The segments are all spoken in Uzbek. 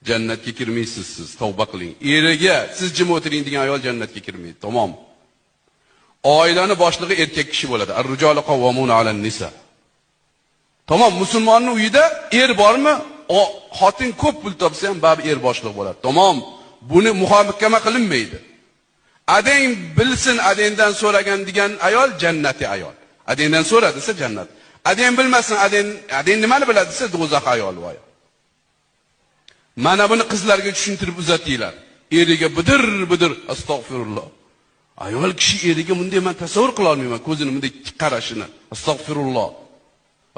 Jannatga kirmaysiz siz, tavba qiling. Eriga siz jim o'tiring degan ayol jannatga kirmaydi. Tamom. Oilani boshlig'i erkak kishi bo'ladi. Ar-rijalu qawwamuna 'alan-nisa. Tamom, musulmonning uyida er bormi? Xotin ko'p pul topsa ham baribir er boshliq bo'ladi. Tamom. Buni muhokama qilinmaydi. Adang bilsin, adangdan so'ragan degan ayol jannati ayol. Adangdan so'ra desa jannat. Adang bilmasin, adang nimani biladi desa do'zax ayol voy. Mana buni qizlarga tushuntirib uzatinglar. Eriga bidir bidir astag'firulloh. Ayol kishi eriga bunday men tasavvur qila olmayman, ko'zini bunday qarashini. Astag'firulloh.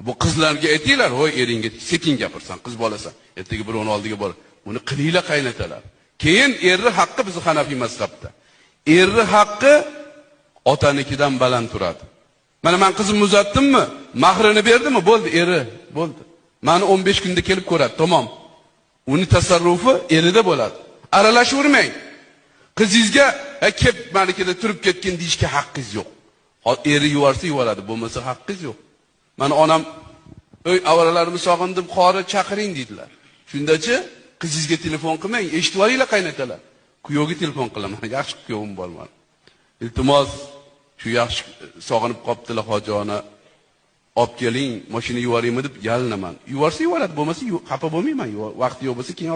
Bu qizlarga aytinglar, voy eringga sekin gapirsan, qiz bolasan. Ertaga birovning oldiga bor. Buni qilinglar qaynatalar. Keyin erni haqqi bizni Hanafiy mazhabda. Erni haqqi otanikidan baland turadi. Mana men qizimni uzatdimmi? Mahrini berdimi? Bo'ldi, eri, bo'ldi. Meni 15 kunda kelib ko'radi, tamom. Uni tasarrufi erida bo'ladi. Aralashavermang. Qizingizga "Kep malikada turib ketgin" deyishga haqqingiz yo'q. Eri yuvarsa yuvaradi, bo'lmasa haqqingiz yo'q. Mana onam "Ey, avaralarimni sog'indim, qori chaqiring" dedilar. Shundachi qizingizga telefon qilmang, eshitib olinglar qaynatalar. Kuyovga telefon qilaman, yaxshi kuyovim bor mani. Iltimos, shu yaxshi sog'inib qoptilar hoji ona. Olib keling, mashina yuboraymi deb yalinaman. Yuvarsa yuvaradi, bo'lmasa xafa bo'lmayman. Vaqti yo'q bo'lsa keyin